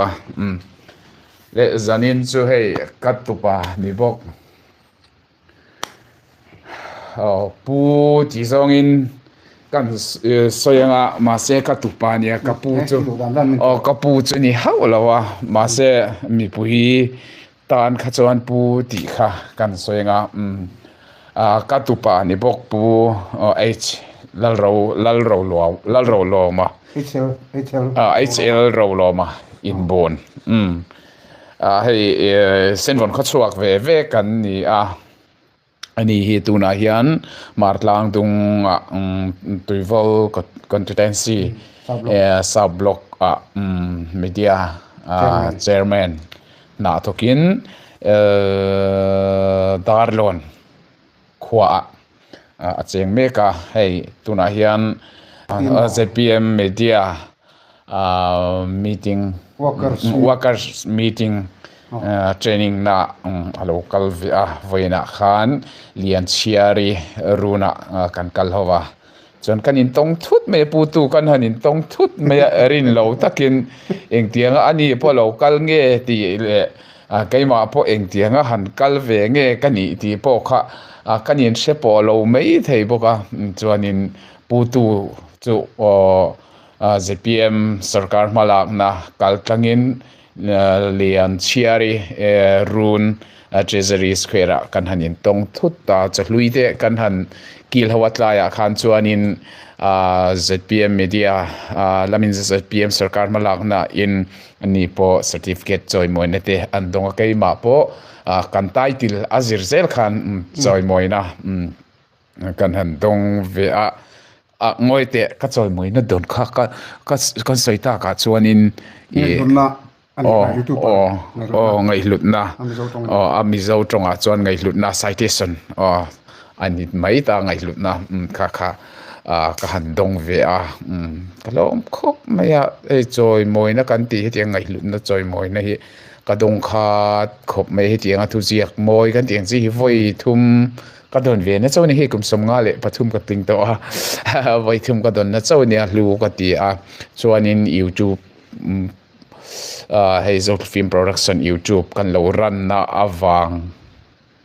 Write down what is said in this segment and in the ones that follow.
a umm leh zanin chu hei ka tupa ni bawk aw pu tih zawngin kan sawi anga mahse ka tupa nia ka pu chu aw ka pu chu ni hauh lo a mahse mipui tan kha chuan pu tih kha kan sawi anga umm ah ka tupa ni bawk pu H Lalro Lalroluau Lalrolawma ah HL Rolawma inbawn umm ah hei Senvawn khawchhuak ve ve kan ni a ani hi tunah hian Martlang dungah umm Tuivawl Constituency South Block ah umm media ah chairman hna thawkin Darlawn khuaah a cheng mek a hei tunah hian zpm media meeting workers meeting training na a lo kal ve a vawiinah khan Lianchhiari runah kan kal ho va chuan kan intawng thut mai a putu kan han intawng thut mai a rin lo takin engtianga ani pawh lo kal nge tih leh keimah pawh engtianga han kal ve nge ka nih tih pawh kha kan inhre pawh lo mai thei bawk a chuanin putu chu aw zpm sarkar hmalakna kal tlangin Lianchhiari run Treasury Square ah kan han intawng thut a, chawhlui te kan han kil ho a tlaiah khan chuanin zpm media lamin zpm sarkar hmalakna in ani pawh certificate chawimawina te an dawng a, keimah pawh kan title a zir zel khan chawimawina kan han dawng ve a, a ngawi teh ka chawimawina dawn kha ka ka kan sawi takah chuanin ih aw aw aw ngaihhlutna aw a mizo tawngah chuan ngaihhlutna citation aw a ni mai ta ngaihhlutna kha kha ah ka han dawng ve a ka lawm khawp mai a hei chawimawina kan tih hetiang ngaihhlutna chawimawina hi ka dawng khat khawp mai hetianga thuziak mawi kan tih ang chi hi vawi thum Ka dawn ve na chauh a ni hei kum 53 ka tling tawh a vawi thum ka dawn na chauh a nia hlu ka ti a chuanin youtube ah hei zawk film production youtube kan lo run na avang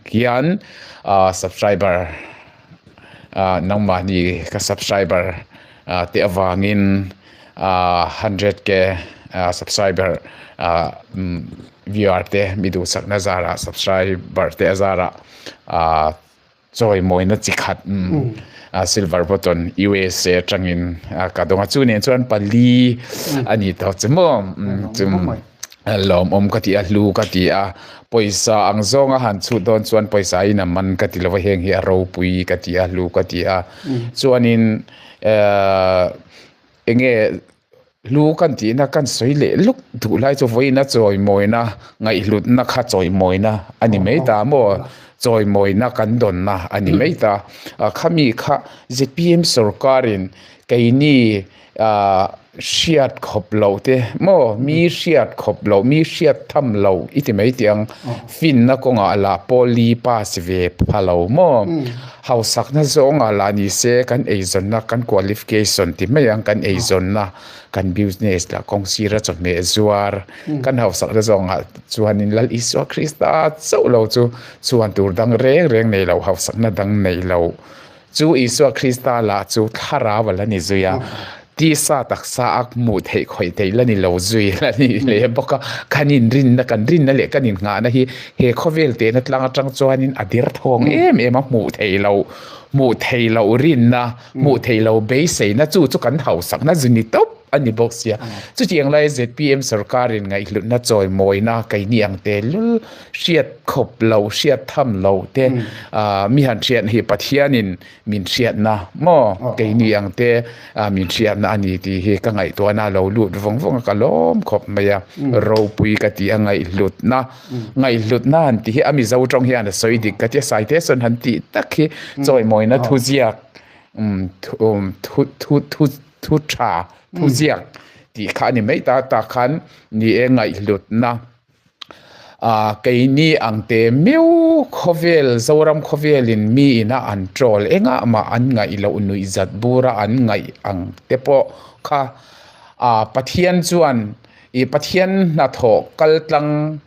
hian ah subscriber ah nangmahni ka subscriber ah te avangin ah hundred k ah subscriber ah viewer te mi duhsakna zarah subscriber te a zarah. ah chawimawina chi khat ah silver button USA atangin a ka dawng a chu nen chuan pali a ni tawh che maw chum lawmawm ka ti a hlu ka ti a pawisa ang zawnga han chhut dawn chuan pawisa in a man ka ti lo va heng hi a ropui ka ti a hlu ka ti a chuanin ehh enge. Hlu kan tihna kan sawi leh luk duh lai chu vawiina chawimawina ngaihhlutna kha chawimawina a ni mai ta maw chawimawina kan dawnna a ni mai ta khami kha zpm sorkarin keini ah hriat khawp loh te maw mi hriat khawp loh mi hriat tham loh i ti mai tih ang finna kawngah lah pawh li pass ve pha lo maw. Hausakna zawngah lah ni se kan eizawnna kan qualification ti mai ang kan eizawnna kan business lah kawng sira chawhmeh zuar kan hausakna zawngah chuanin Lal Isua Krista chauh lo chu chuan tur dang reng reng nei lo hausakna dang nei lo chu Isua Krista lah chu thlarau a la ni zui a tisa taksa a hmuh theih khawih theih la ni lo zui la ni leh bawk a kan inrinna kan rinna leh kan innghahna hi he khawvel tehna tlang atang chuanin a der thawng em em a hmuh theih loh hmuh theih loh rinna hmuh theih loh beiseina chu chu kan hausakna zu ni tawp a ni bawk sia chutiang lai zpm sorkarin ngaihhlutna chawimawina keini ang te lul hriat khawp loh hriat tham loh te ah mi han hriat hi Pathianin min hriatna maw keini ang te min hriatna a ni tih hi ka ngaihtuahna a lo lut vawng vawng a ka lawm khawp mai a ropui ka tih a ngaihhlutna ngaihhlutna han tih hi a mizo tawng hian a sawi dik ka tia saite sawn han tih tak hi chawimawina thuziak thu thu thu thu tha thuziak tih kha a ni mai ta tak khan ni e ngaihhlutna. Ah keini ang te miu khawvel Zoram khawvelin mi ina an troll engah mah an ngaih loh nuih zat bura an ngaih ang te pawh kha ah Pathian chuan I Pathian hnathawh kaltlang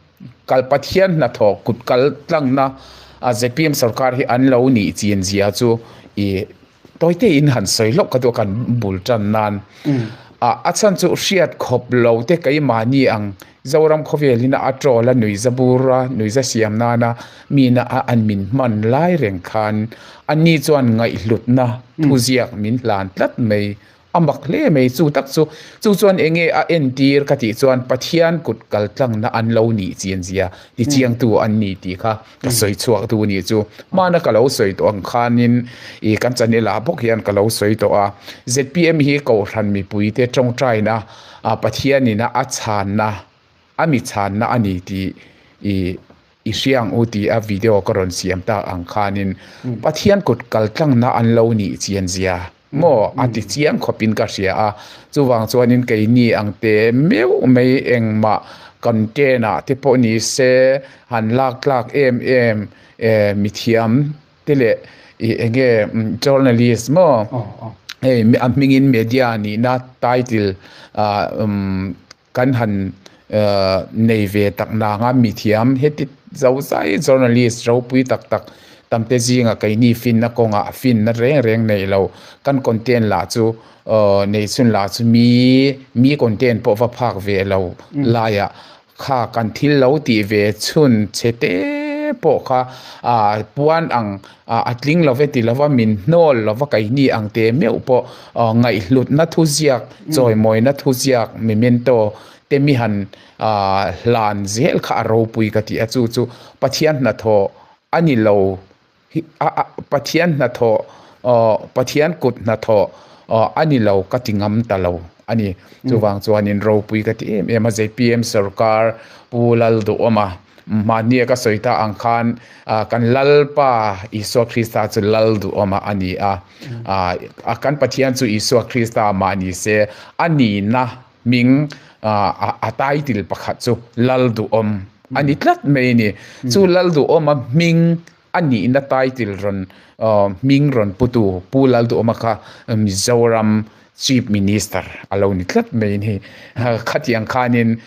kal Pathian hnathawh kut kaltlangna a zpm sorkar hi an lo nih chin zia chu i tawite in han sawi hlauh ka duh a kan bul tan nan. A a chhan chu hriat khawp lo te keimahni ang Zoram khawvelin a troll a nuihza bur a nuihza siam nana mina a an min hman lai reng khan ani chuan ngaihhlutna thuziak min hlan tlat mai A mak hle mai chu tak chu. Chu chuan eng nge a entir ka tih chuan Pathian kut kal tlangna an lo nih chian zia ti chiangtu an ni tih kha ka sawi chhuak duh a nih chu. Hmana ka lo sawi tawh ang khanin ih kan channel ah bawk hian ka lo sawi tawh a. Zpm hi Kohhran mipuite tawngtaina Pathianina a chhanna a mi chhanna a ni tih ih I hria ang u ti a video ka rawn siam tak ang khanin Pathian kut kal tlangna an lo nih chian zia maw a ti chiang khawpin ka hria a, chuvang chuanin keini ang te meuh mai engmah content ah te pawh ni se han lak tlak em em mithiam te leh ih enge journalist maw hei a hmingin media nihna title ah umm Kan han nei ve tak nanga mithiam heti zo zai journalist ropui tak tak tamte zinga keini finna kawngah finna reng reng nei lo kan content lah chu nei chhun lah chu mi mi content pawh va phak ve lo laiah kha kan thil lo tih ve chhun chhe te pawh kha puan ang a tling lo ve ti lova min hnawl lova keini ang te meuh pawh ngaihhlutna thuziak Chawimawina thuziak memento te mi han hlan zel kha a ropui ka ti a, chu chu Pathian hnathawh a ni lo hi Pathian hnathawh Pathian kut hnathawh a ni lo ka ti ngam ta lo a ni. Chuvang chuanin ropui ka ti em em a, zpm sorkar Pu Lalduhawma Mahnia ka sawi ta ang khan kan Lalpa Isua Krista chu Lal duhawma a ni a. Kan Pathian chu Isua Krista mah ni se a nihna hming a title pakhat chu Lal duhawm a ni tlat mai a ni. Chu Lal duhawma hming a nihna title rawn hming rawn putu Pu Lal Duhawma kha Mizoram Chief Minister a lo ni tlat mai a ni. Khatiang khanin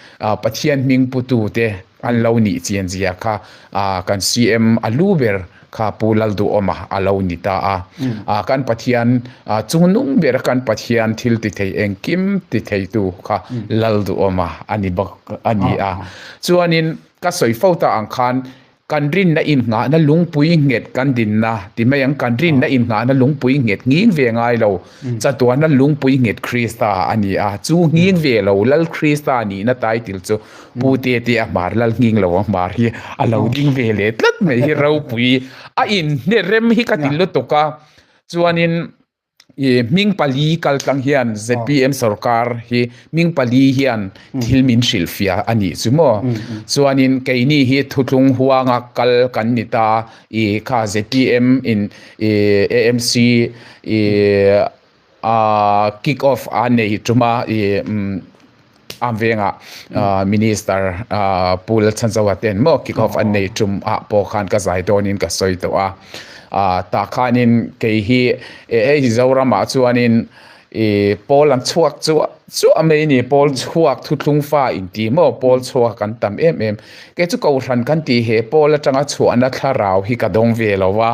Pathian hming putu te an lo nih chian zia kha kan CM a lu ber kha Pu Lal Duhawma a lo ni ta a. Kan Pathian chungnung ber kan Pathian thil ti thei engkim ti theitu kha Lal Duhawma a ni bawk a ni a. Chuanin ka sawi fo ta ang khan Kan rinna inngahna lungpui nghet kan dinna ti mai ang, kan rinna inngahna lungpui nghet nghing ve ngai lo, chatuana lungpui nghet Krista a ni a, chu nghing ve lo Lal Krista nihna title chu Pu Tete a hmar Lal nghing lo a hmar hi a lo ding ve leh tlat mai hi ropui a inhne rem hi ka ti lutuk a, chuanin I hming pali kal tlang hian zpm sorkar hi hming pali hian thil min hrilhfiah a nih chu maw. Chuanin keini hi thutlung huanga kal kan ni ta i kha zpm in i AMC i a kick off a nei tuma i a vengah minister Pu Lalchhanzoa ten maw kick off an nei tum ah pawh khan ka zai dawnin ka sawi tawh a, tah khanin kei hi hei Zoramah chuanin ih pawl an chhuak chuah chuah mai a ni, pawl chhuak thuthlung fa inti maw pawl chhuak an tam em em, kei chu kohhran kan tih he pawl atanga chhuahna thlarau hi ka dawng ve lo a,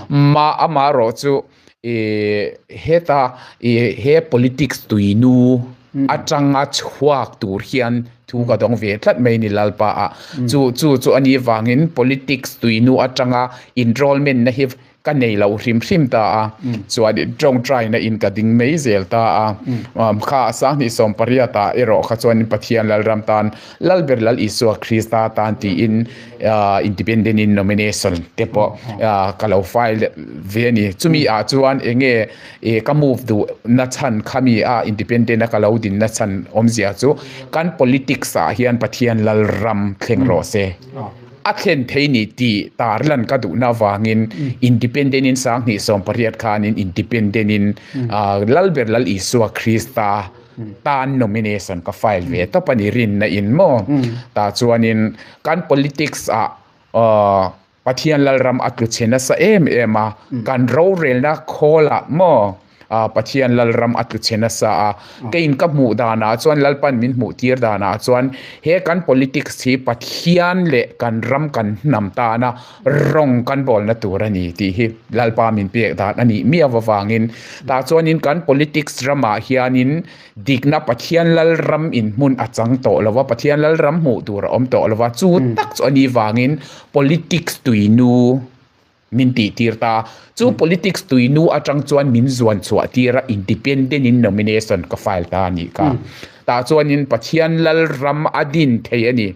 mah amaherawh chu ih heta ih he politics tuinu atanga chhuak tur hian thu ka dawng ve tlat mai ni Lalpa a chu chu chu a nih vangin politics tuinu atanga enrollment na hi ka nei lo hrim hrim ta a chuan tawngtai na in ka ding mai zel ta a kha sanghnih 18 ah erawh kha chuan Pathian Lalram tan Lalber Lal Isua Krista tan tiin independent in nomination te pawh ka lo file ve a ni chumi ah chuan enge E ka move duh na chhan khami a independent a ka lo din na chhan awmzia chu kan politics ah hian Pathian Lalram thleng rawh se. A thlen thei ni tih tarlan ka duhna avangin independent in 2018 khanin independent in Lalber Lal Isua Krista tan nomination ka file ve tawp a ni rinna in maw. Tah chuanin kan politics ah Pathian Lalram a tlu chhe nasa em em a, kan rorelna khawlah maw Pathian Lalram a tlu chhe nasa a. Keiin ka hmuh danah chuan Lalpan min hmuh tir danah chuan he kan politics hi Pathian leh kan ram kan hnam tana rawng kan bawlna tur a ni tih hi Lalpa min pek dan a nih miau avangin tah chuanin kan politics ramah hianin dikna Pathian Lalram in hmun a chang tawh lo va, Pathian Lalram hmuh tur a awm tawh lo va, chu tak chu a nih vangin politics tuinu min tih tir ta. Chu politics tuinu atang chuan min zuan chhuah tir a, independent in nomination ka file ta a nih kha. Tah chuanin Pathian Lalram a din thei a ni.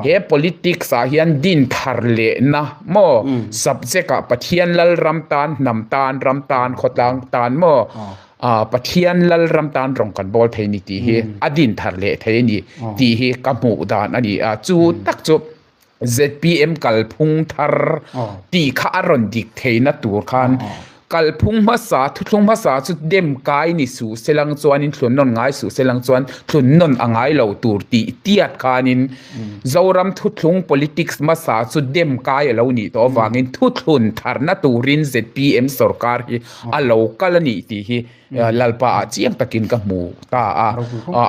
He politics ah hian din thar lehna maw subject ah Pathian Lalram tan, hnam tan, ram tan, khawtlang tan maw Pathian Lalram tan rawng kan bawl thei ni tih hi a din thar leh thei a ni tih hi ka hmuh dan a ni a. Chu tak chu ZPM kalphung thar tih kha a rawn dik theihna tur khan kalphung hmasa thuthlung hmasa chu dem kai ni suh se lang chuanin thlun nawn ngai suh se lang chuan thlun nawn a ngai lo tur tih tiat khanin Zoram thuthlung politics hmasa chu dem kai a lo nih tawh avangin thuthlun tharna turin ZPM sorkar hi a lo kal a nih tih hi Lalpa ah chiang takin ka hmu ta a,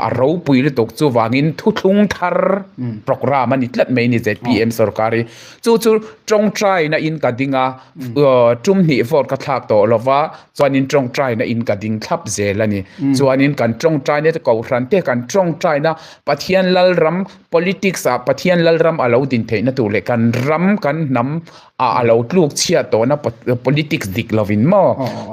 a ropui lutuk chuvangin thuthlung thar program a ni tlat mai ni ZPM sorkar hi. Chu chu tawngtaina in ka ding a, tum hnih vote ka thlak tawh lo va, chuanin tawngtaina in ka ding thlap zel a ni. Chuanin kan tawngtaina te kohhran te kan tawngtaina Pathian Lalram politics ah Pathian Lalram a lo din theihna tur leh kan ram kan hnam a a lo tluk chhiat tawhna politics dik lovin maw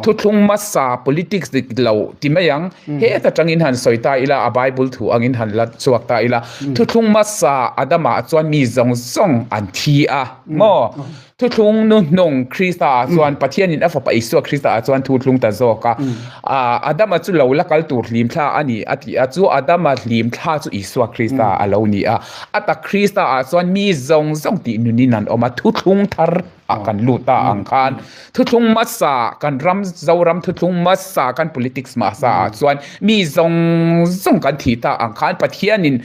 thuthlung hmasa politics dik lo ti mai ang heta tangin han sawi ta ila a bible thu angin han la chhuak ta ila thuthlung hmasa Adama chuan mi zawng zawng an thi a maw thuthlung nu hnung Krista ah chuan Pathianin a fapa Isua Krista ah chuan thuthlung ta zawk a Adama chu lo la kal tur hlim thla a ni a ti a chu Adama hlim thla chu Isua Krista a lo ni a. A tak Krista ah chuan mi zawng zawng tih nunin an awm a, thuthlung thar ah kan lut ta ang khan thuthlung hmasa kan ram Zoram thuthlung hmasa kan politics hmasa ah chuan mi zawng zawng kan thih ta ang khan Pathianin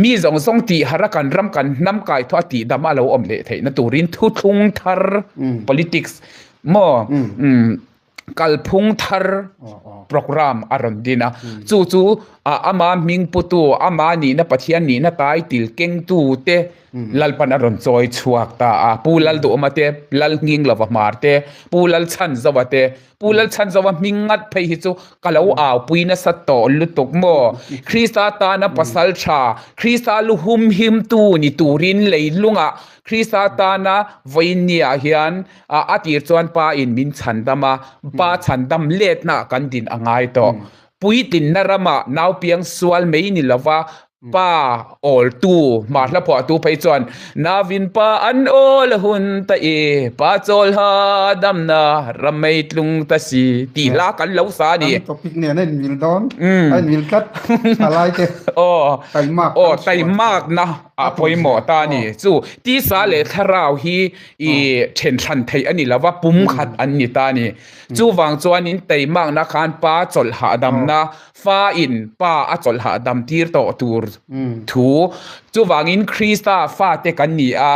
mi zawng zawng tih har a kan ram kan hnam kai thaw a tih dam a lo awm leh theihna turin thuthlung thar politics maw kalphung thar program a rawn din a chu chu ama hming putu ama nihna Pathian nihna title kengtu te Lalpan a rawn chawi chhuak ta a Pu Lalduhawma te Lal Nghinglova Hmar te Pu Lalchhanzova te Pu Lalchhanzova hming ngat phei hi chu ka lo au pui nasa tawh lutuk maw Krista tana pasal tha Krista lu hum him tu ni turin leilungah Krista tana vawiin niah hian A a tir chuan pa in min chhandam a, pa chhandam letna kan din a ngai tawh. Puitlinna ramah naupiang sual mai ni lova pa awltu, hma hla phuahtu phei chuan Navin pa an awl a hun ta i, pa chawl ha damna ram mei tlung ta si tih hla kan lo sa a ni. Kan topic nen a inmil dawn, a inmil tlat, thalai te taimak Aw, taimakna a pawimawh ta a ni. Chu tisa leh thlarau hi i then hran theih a ni lo va, pum khat an ni ta a ni. Chuvang chuanin teimakna khan pa chawlh hahdamna, fa in pa a chawlh hahdam tir tawh tur thu. Chuvangin Krista fate kan ni a,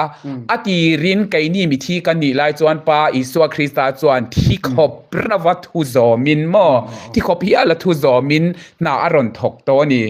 a tirin keini mithi kan nih lai chuan Pa Isua Krista chuan thi khawp rava thu zawmin maw, thi khawp hial a thu zawmin hna a rawn thawk tawh a ni.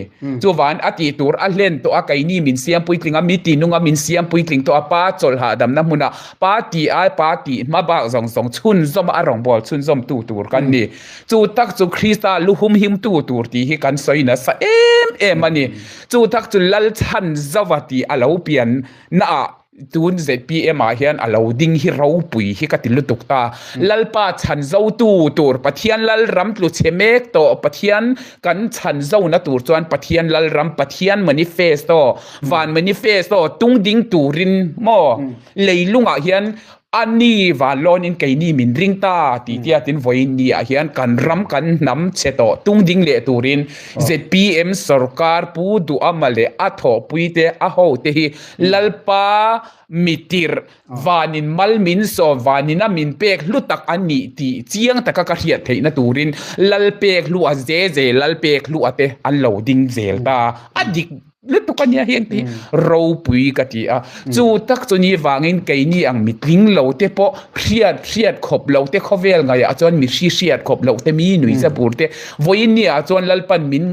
Chuvan a tih tur a hlen tawh a, keini min siam puitling a, mi tinunga min siam puitling tawh a, pa chawlh hahdamna hmunah pa tih ai pa tih hma bak zawng zawng chhunzawm a rawngbâwl chhunzawmtu tur kan ni. Chu tak chu Krista lu humhimtu tur tih hi kan sawi nasa em em a ni. Chu tak chu Lalchhanzova tih a lo pian naah Tun ZPM ah hian a lo ding hi ropui hi ka ti lutuk ta. Lalpa chhan zotu tur Pathian Lalram tlu chhe mek tawh Pathian kan chhan zona tur chuan Pathian Lalram Pathian manifesto van manifesto tung ding turin maw leilungah hian a ni van lawnin keini min ring ta tih tiatin vawiin ni ah hian kan ram kan hnam chhe tawh tung ding leh turin ZPM sorkar Pu Duhama leh a thawhpui te a hote hi Lalpa mitirh vanin mal min sawm vanin a min pek hlu tak a nih tih chiang taka ka hriat theihna turin Lalpek hlu a ze ze Lalpek hlu a te an lo ding zel ta a dik. Lutuk a nia hian tih ropui ka ti a. Chu tak chu ni vangin keini ang mitling lo te pawh hriat hriat khawp lo te khawvel ngaiah chuan mi hri hriat khawp lo te mi nui zabur te vawiin ni ah chuan Lalpan min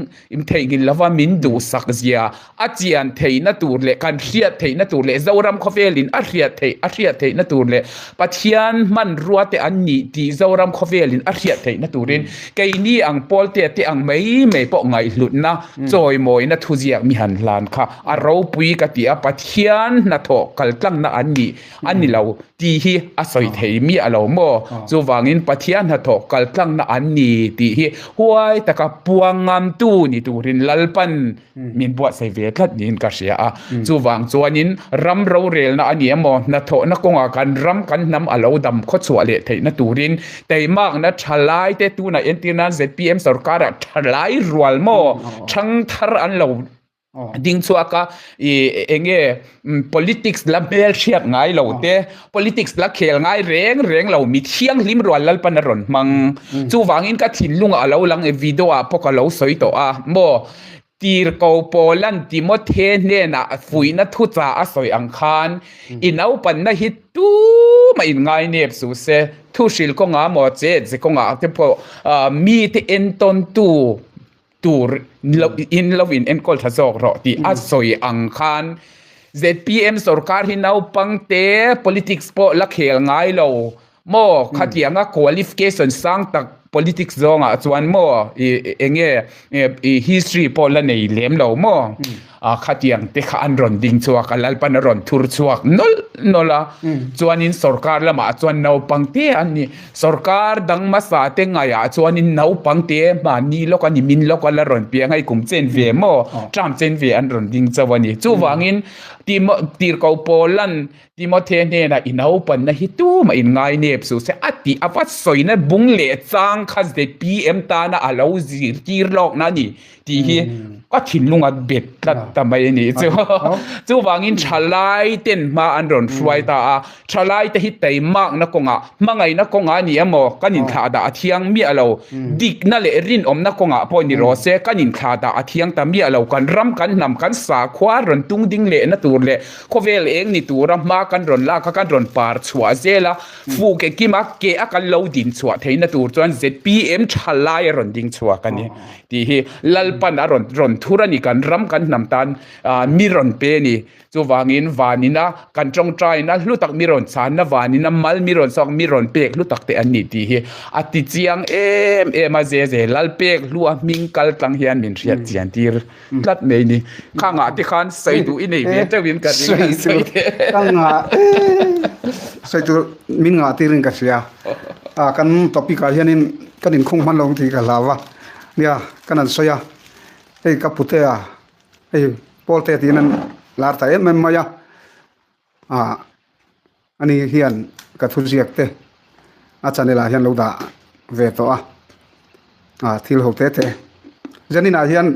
theihnghilh lova min duhsak zia a chian theihna tur leh kan hriat theihna tur leh Zoram khawvelin a hriat theih a hriat theihna tur leh Pathian hmanrua te an nih tih Zoram khawvelin a hriat theihna turin keini ang Pawlte te ang mai mai pawh ngaihhlutna Chawimawina thuziak mi han hlan kha a ropui ka ti a, Pathian hnathawh kaltlangna an nih a ni lo tih hi a sawi thei miah lo maw? Chuvangin Pathian hnathawh kaltlangna an ni tih hi huai taka puang ngamtu ni turin Lalpan min buatsaih ve tlat niin ka hria a. Chuvang chuanin ram rorelna a ni emaw, hnathawhna kawngah kan ram kan hnam a lo dam khawchhuah leh theihna turin Teimakna thalai te tunah entir nan zpm sorkar ah thalai rual maw thangthar an lo ding chhuak a i enge politics la hmel hriat ngai lo te politics la khel ngai reng reng lo mi thianghlim rual lalpan a rawn hmang chuvangin ka thinlungah a lo lang e video ah pawh ka lo sawi tawh a maw Tirhkoh Paula'n Timothe hnenah fuihna thuchah a sawi ang khan, I naupanna hi tumah in ngai nep suh se, thu hrilh kawngah maw che che kawngah te pawh mite entawntu tur in lo in enkawl tha zawk rawh tih a sawi ang khan zpm sorkar hi naupangte politics pawh la khel ngai lo Maw khatianga qualification sang tak politics zawngah chuan maw i enge i history pawh la nei lem lo maw a khatiang te kha an rawn ding chhuak a Lalpan a rawn thur chhuak nawlh nawlh a chuanin sorkar lamah chuan naupang te an ni sorkar dang hmasa te ngaiah chuanin naupang te mahni lawk a ni min lawk a la rawn piang a i kum chen ve maw term chen ve an rawn ding chauh a ni chuvangin tirhkoh Paula'n Timothy hnenah i naupanna hi tumah in ngai nep suh se a tih a va sawina bung leh chang kha zpm tana a lo zirtir lawkna a ni tih hi ka thinlung a bet tlat ta mai a nih chu. Chuvangin thalai ten hma an rawn hruai ta a, thalai te hi teimakna kawngah hmangaihna kawngah a ni emaw kan inthlah dah a thiang miah lo, dikna leh rinawmna kawngah pawh ni rawh se kan inthlah dah a thiang ta miah lo, kan ram kan hnam kan sakhua rawn tung ding lehna tur leh Khawvel eng ni tura hma kan rawn lak a, kan rawn par chhuah zel a, fu ke kima ke a kan lo din chhuah theihna tur chuan zpm tha lai a rawn ding chhuak a ni tih hi Lalpan a rawn rawn thur a ni, kan ram kan hnam tan mi rawn pe a ni. Chuvangin vanina kan tawngtaina hlu tak mi rawn chhanna vanina mal mi rawn chhuak mi rawn pek hlu tak te an ni tih hi a ti chiang em em a, ze ze Lalpek hlua hming kal tlang hian min hriat chian tir. Tlat nei ni. Kha ngah te khan sawi duh i nei ve teuh in ka ring han sawi teh. Ka ngah sawi tur min ngah tir in ka hria. A kan topic ah hianin kan inkhung hman lo ang tih ka hlau a. Nia kan han sawi a, hei ka pute a hei Pawlte tiin an lar ta em em mai a. A ani hian ka thuziak te a channel ah hian lo dah ve tawh a a thil ho te te zanin ah hian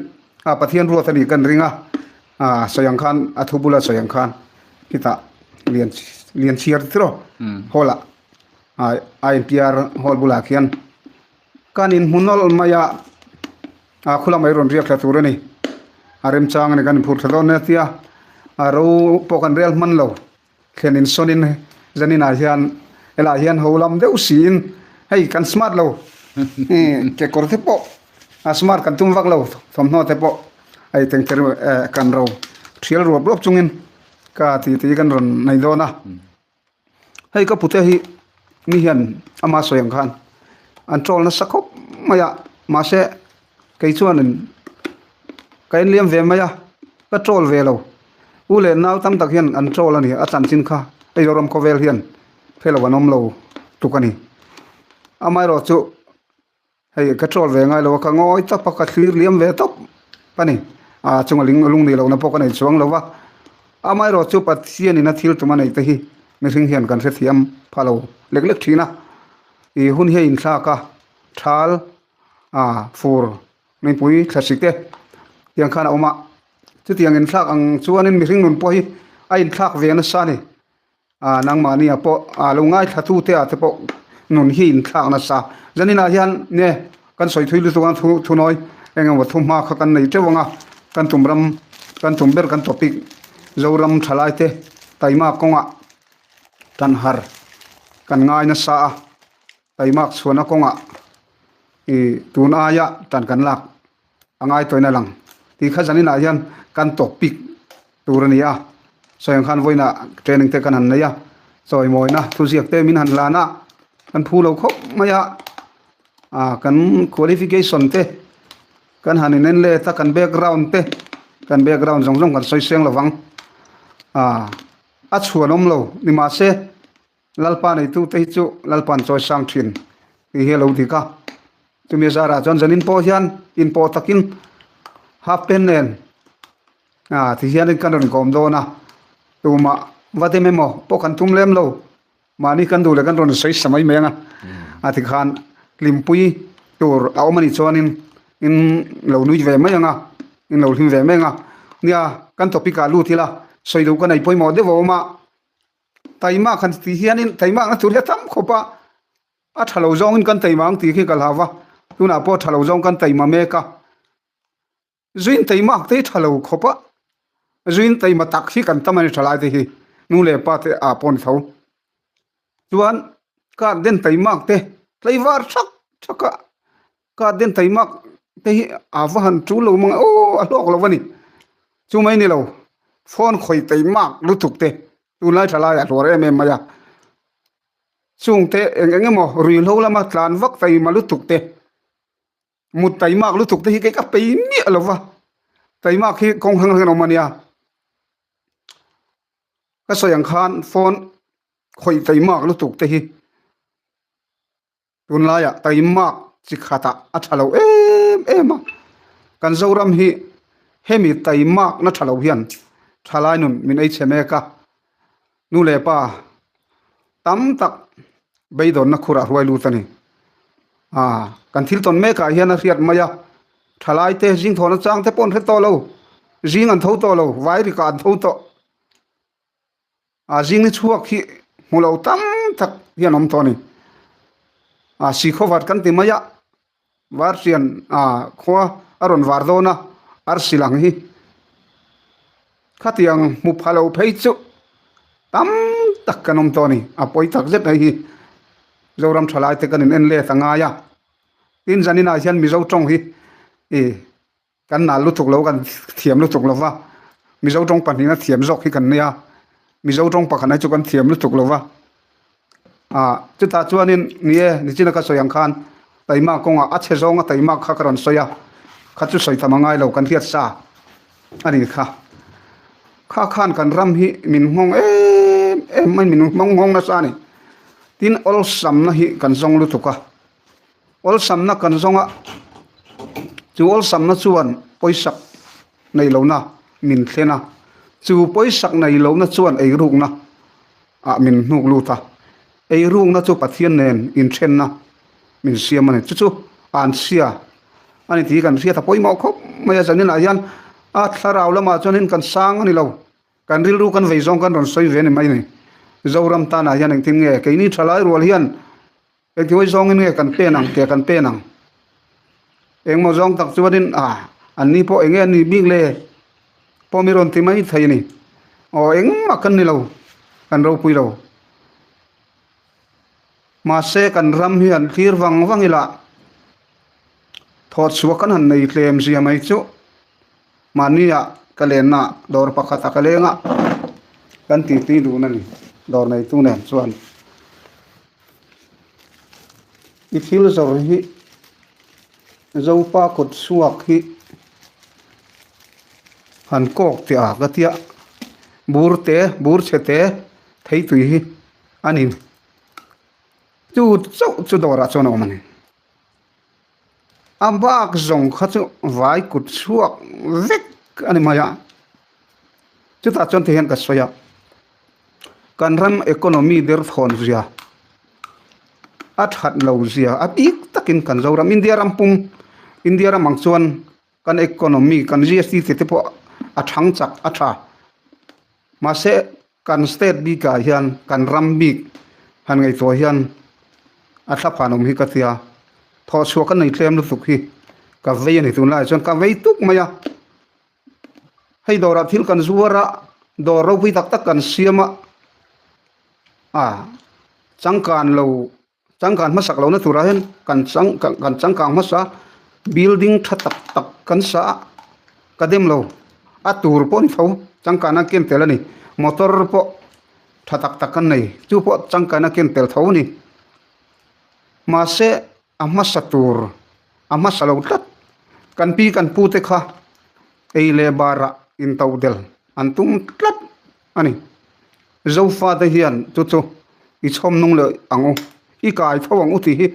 a Pathian ruat ani kan ring a a sawi ang khan a thu bula sawi ang khan khitah lian lian chhiar tiraw hall ah a inpiar hall bulah khian kan inhmu nawlh mai a a khula mai rawn riak thla tur a ni a remchang a ni kan inphur thla dawn nia tia a ro pawh kan rel hman lo thlen insawnin zaninah hian helaiah hian ho lam deuh siin hei kan smart lo kekawr te pawh a smart kan tum vak lo thawmhnaw te pawh hei tengter kan ro thial ruap ruap chungin ka ti ti kan rawn nei dawn a. Hei ka pute hi mi hian ama sawi ang khan an troll nasa khawp mai a mahse kei chuanin ka enliam ve mai a ka troll ve lo u leh nau tam tak hian an troll a ni a chanchin kha hei Zoram khawvel hian hre lo an awm lo tuk a ni amaherawh chu Hei ka troll ve ngai lo a, ka ngawi tawp a, ka thlir liam ve tawp a ni. A chunga ling lung nih lohna pawh ka nei chuang lo va. Amaherawh chu Pathianin a thil tum a nei te hi mihring hian kan hrethiam pha lo lek lek thin a. I hun hi a inthlak a, thal, a fur, mipui thlasik te tiang khan a awm a. Chutiang inthlak ang chuanin mihring nun pawh hi a inthlak ve nasa a ni. A nangmahni ah pawh a lo ngaithla tu te ah te pawh nun hi in thlak nasa. Zanin ah hian nge kan sawi thui lutuk ang thu thunawi eng emaw thu hma kha kan nei teuh ang a, kan tum ram Kan tum ber kan topic Zoram thalaite taima kawngah tan har kan ngai nasa a, taimak chhuahna kawngah ih tun aia tan kan lak a ngai tawhin a lang tih kha zaninah hian kan topic tur a ni a, sawi ang khan vawiinah training te kan han nei a, chawimawina thuziak te min han hlan a, kan phu lo khawp mai a, ah kan qualification te kan han inen let a, kan background te kan background zawng zawng kan sawi seng lo vang, ah a chhuan awm lo ni mahse Lalpa neitute hi chu Lalpa'n chawi sang thin tih hi a lo dik a. Chumi zarah chuan zanin pawh hian inpawh takin half pant nen ah ti hianin kan rawn kawm dawn a, tumah va dem emaw pawh kan tum lem lo, mahni kan duh leh kan rawn sawi sa mai mai ang a, a ti khan hlimpui tur a awm a nih chuanin in lo nui ve mai ang a, in lo hlim ve mai ang a. Nia kan topic ah lut ila sawi duh ka nei pawimawh deuh a awm a. Taima kan tih hianin taima na tur hi a tam khawp a, a tha lo zawngin kan taima ang tih khi ka hlau va, tunah pawh tha lo zawng kan taima mek a, zuin taimak te hi tha lo khawp a, zuin taima tak hi kan tam a ni tha lai te hi nu leh pa te ah pawh a ni tho. Chuan card den taimak te tlaivar thak thak a, card den taimak te hi a va han tul lo mang aw a hlawk lo a ni. Chu mai ni lo phone khawi taimak lutuk te tunlai tha laiah hluar em em mai a. Chungte eng eng emaw ruihhlo lama tlan vak taima lutuk te mut taimak lutuk te hi kei ka pei miah lo va taimak hi kawng hrang hrang an awm a nia. Ka sawi ang khan phone khawih taimak lutuk te hi tunlaiah taimak chi khatah a tha lo em em a, kan Zoram hi hemi taimak na tha lo hian thalai nun min ei chhe mek a, nu leh pa tam tak beidawnna khurah hruai lut a ni. Aa kan thil tawn mekah hian a hriat mai a, thalai te zing thawhna chang te pawh an hre tawh lo, zing an tho tawh lo, vairikah an tho tawh. A zing ni chhuak hi hmu lo tam tak hian awm tawh a ni. A si khawvar kan ti mai a, vartian a khua a rawn var dawn a, arsi lang hi khatiang hmu pha lo phei chu tam tak kan awm tawh a ni. A pawi tak zet hei hi Zoram thalai te kan in en let a ngai a, tin zaninah hian Mizo tawng hi ih Kan nal lutuk lo, kan thiam lutuk lo va, Mizo tawng pahnihna thiam zawk hi kan nia, Mizo tawng pakhatna hi chu kan thiam lutuk lo va. Ah, chutah chuanin ni e, nichina ka sawi ang khan taima kawngah a chhe zawnga taima kha ka rawn sawi a, kha chu sawi tham a ngai lo, kan hriat sa a ni kha. Kha khan kan ram hi min nghawng em em mai, min nghawng nghawng nasa a ni. Tin, awlsamna hi kan zawng lutuk a. Awlsamna kan zawng a, chu awlsamna chuan pawisak nei lohna min thlen a, chu pawisak nei lohna chuan eirukna ah min hnuk lut a, eirukna chu Pathian nen inthenna min siam a ni. Chu chu anchhia a ni tih kan hriat a pawimawh khawp mai a, zaninah hian a thlarau lamah chuanin kan sang a ni lo. Kan rilru kan vei zawng kan rawn sawi ve a ni mai a ni. Zoram tanah hian engtin nge keini thalai rual hian Engtimawi zawngin nge kan pen ang tia kan pen ang? Engmaw zawng tak chuanin ah an ni pawh enge an nih bik le? Pawh mi rawn ti mai thei a ni. Aw engmah kan ni lo, kan ropui lo. Mahse kan ram hi han thlir vang vang ila thawhchhuah kan han nei tlem zia mai chu mahnia ka lenna dawr pakhat a ka leng a kan titi dun a ni dawr neitu nen chuan. I thil zawrh hi Zopa kut chhuak hi han kawk teh a ka tia bur te bur chhe te thei tui hi a ni chu chauh chu dawrah chuan a awm a ni a bak zawng kha chu vai kut chhuak vek a ni mai a chutah chuan ti hian ka sawi a. Kan ram economy derthawn zia a that lo zia a bik takin kan Zoram India ram pum India ram ang chuan kan economy kan GST te te pawh a thang chak a tha mahse kan state bikah hian kan ram bik han ngaihtuah hian a thlaphan awm hi ka tia thawhchhuah ka nei tlem lutuk hi ka vei a ni tunlaiah chuan ka vei tuk mai a. Hei dawrah thil kan zuar a, dawr ropui tak tak kan siam a, a changkan lo changkan hmasak lohna turah hian kan chang kan changkang hmasa building tha tak tak kan sa a, ka dem lo a tur pawh a ni tho changkan a ken tel a ni motor pawh tha tak tak kan nei chu pawh changkan a ken tel tho a ni mahse a hmasa tur a hmasa lo tlat kan pi kan pu te kha ei leh barah in to del an tum tlat a ni. Zofa te hian chu chu i chhawm nung leh ang u, i kai tho ang u tih hi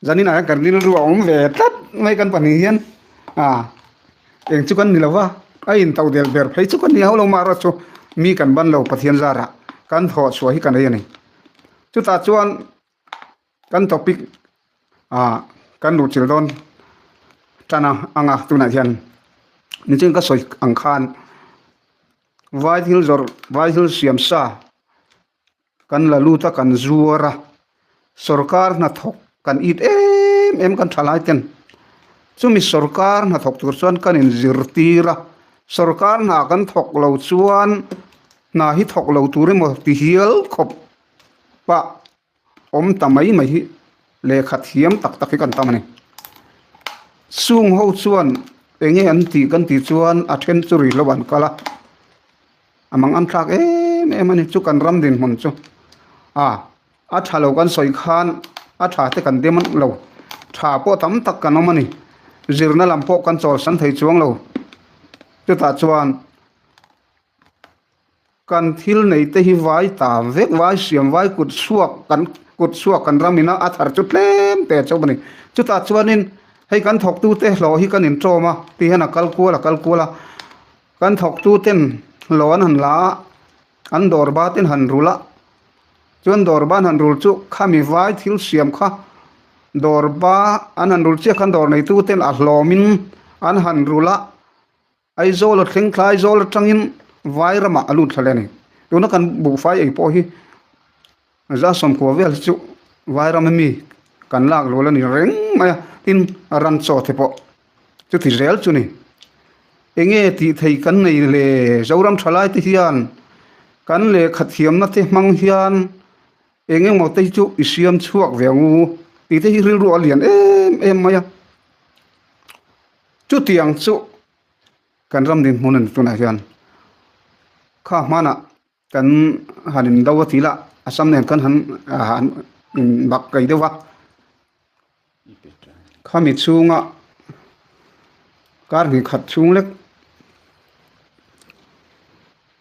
zanin ah hian kan rilru a awm ve tlat mai kan pahnih hian ah eng chu kan ni lo va, a in to del ber phei chu kan ni hauh lo mah erawh chu mi kan ban lo Pathian zarah kan thawh chhuah hi kan ei a ni. Chutah chuan kan topic ah kan luh chilh dawn tan a anga tunah hian nichin ka sawi ang khan vai thil zawrh vai thil siam sa kan la lut a kan zuar a sawrkar hnathawk kan it em em kan tha lai ten chumi sawrkar hnathawk tur chuan kan in zirtir a sawrkar hna kan thawk lo chuan hna hi thawk lo tur emaw ti hial khawp pah. Awm ta mai mai hi lehkha thiam tak tak hi kan tam a ni. Chung ho chuan eng nge an tih kan tih chuan a then chu rihlo an kal a, a mang an thlak em em a ni chu kan ram dinhmun chu. A a tha lo kan sawi khan a tha te kan dem lo, tha pawh tam tak kan awm a ni. Zirna lam pawh kan chawlsan thei chuang lo. Chutah chuan. Kan thil nei te hi vai ta vek, vai siam, vai kut chhuak kan kut chhuak kan ram ina a thar chu tlem te chauh a ni. Chutah chuanin hei kan thawktute hlawh hi kan inṭawm a ti hian a kal kual a kal kual a, kan thawktuten hlawh an han la a, an dawr batin han rul a, chuan dawr ban han rul chu khami vai thil siam kha dawr ba an han rul chiah khan dawr neituten a hlawmin an han rul a. Aizawl a thleng thla Aizawl atangin vai ramah a lut thla leh a ni. Tuna kan buhfai ei pawh hi za sawmkua vel hi chu vai rama mi kan lak lual a ni reng mai a, tin ran chaw te pawh chuti zel chu ni. Enge tih thei kan nei le Zoram thalai te hian kan lehkha thiamna te hmang hian eng emaw te hi chu i siam chhuak ve ang u tih te hi rilru a lian em em mai a. Chutiang chu kan ram dinhmun a ni tunah hian kha hmanah kan han in do a ti lah Assam nen kan han han in bak kai deuh a khami chhunga kar hnih khat chhung lek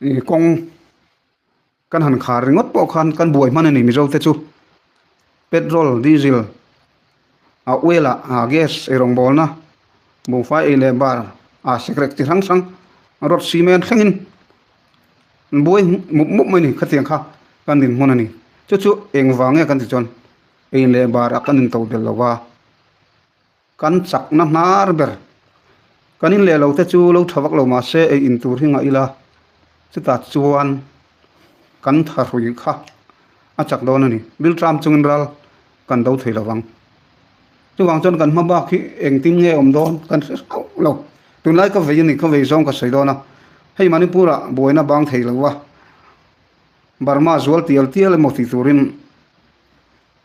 ih kawng kan han khar ringawt pawh khan kan buai hman a ni Mizo te chu petrol diesel a oil ah ah gas ei rawngbawlna buhfai ei leh bar ah sekrek chi hrang hrang rod cement thlengin an buai mup mup mai a ni khatiang kha kan dinhmun a ni chu chu engvang nge kan tih chuan ei leh bar ah kan into belh lo va kan chakna hnar ber kan in leh lo te chu lo tha vak lo mahse ei in tur hi ngah ila chutah chuan kan tha hrui kha a chak dawn a ni rilṭam chungin ral kan do thei lovang chuvang chuan kan hma bak hi engtin nge awm dawn kan hre hrauh lo tunlai ka vei a ni ka vei zawng ka sawi dawn a hei Manipur ah buaina bang thei lo va Burma zual tial tial emaw tih turin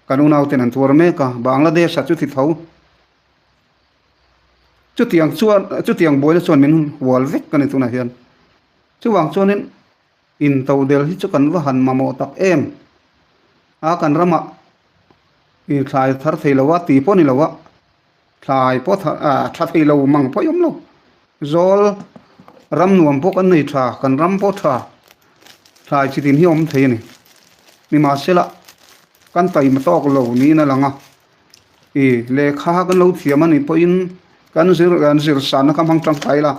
Kan unauten an tuar mek a, Bangladesh ah chuti tho. Chutiang chuan, chutiang buaina chuan min hual vek a ni tunah hian. Chuvang chuanin intodel hi chu kan va han mamawh tak em. A kan ramah i thlai thar thei lo a, ti pawh ni lo a, thlai pawh tha thei lo mang pawh i awm lo. Zawl ram nuam pawh kan nei tha, kan ram pawh tha, thlai chi tin hi a awm thei a ni. Nimahsela kan taima tawk lo niin a lang a, ih lehkha kan lo thiam a nih pawhin kan zir kan zir sanna kha hmang tangkai ila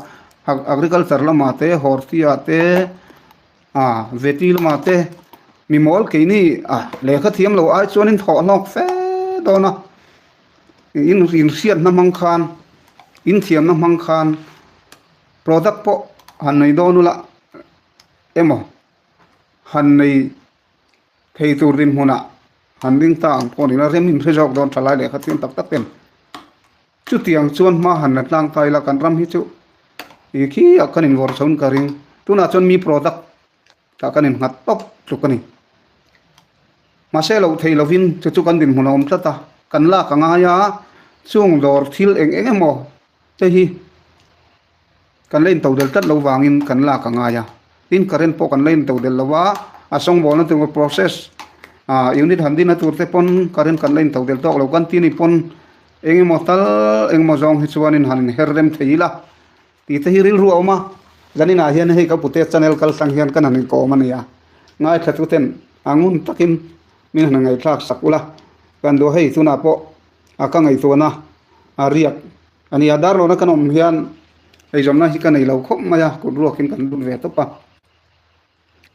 agriculture lamah te horti ah te ah veti lamah te mimawl keini ah lehkha thiam lo ai chuanin thawh hlawk fe dawn a. In inhriatna hmang khan inthiamna hmang khan product pawh han nei dawn ula emaw han nei thei tur dinhmunah han ding ta ang pawh nila rem inhre zawk dawn tha lai lehkha thiam tak tak ten chutiang chuan hma han la tlang ta ila kan ram hi chu. I khi ah kan invawrh chho in ka ring. Tunah chuan mi product tah kan innghat tawp tluk a ni. Mahse loh thei lovin chu chu kan dinhmun a awm tlat a, kan lak a ngai a, chung dawr thil eng eng emaw te hi kan la into del tlat lo vangin kan lak a ngai a. Tin current pawh kan la into del lo a, a sawngbawlna tur process ah unit han din a tur te pawn current kan la into del tawk lo kan ti ni pawn eng emaw tal eng emaw zawng hi chuanin han inher rem thei ila Tih te hi rilru a awm a, zaninah hian hei ka pute channel kal tlang hian kan han inkawm a nia. Ngaithla chu ten a ngun takin min han ngaihthlak sak ula, kan duh hei tunah pawh a ka ngaihtuahna a riak a nia. Darlawna kan awm hian eizawmna hi ka nei lo khawp mai a, kut ruakin kan lut ve tawp a.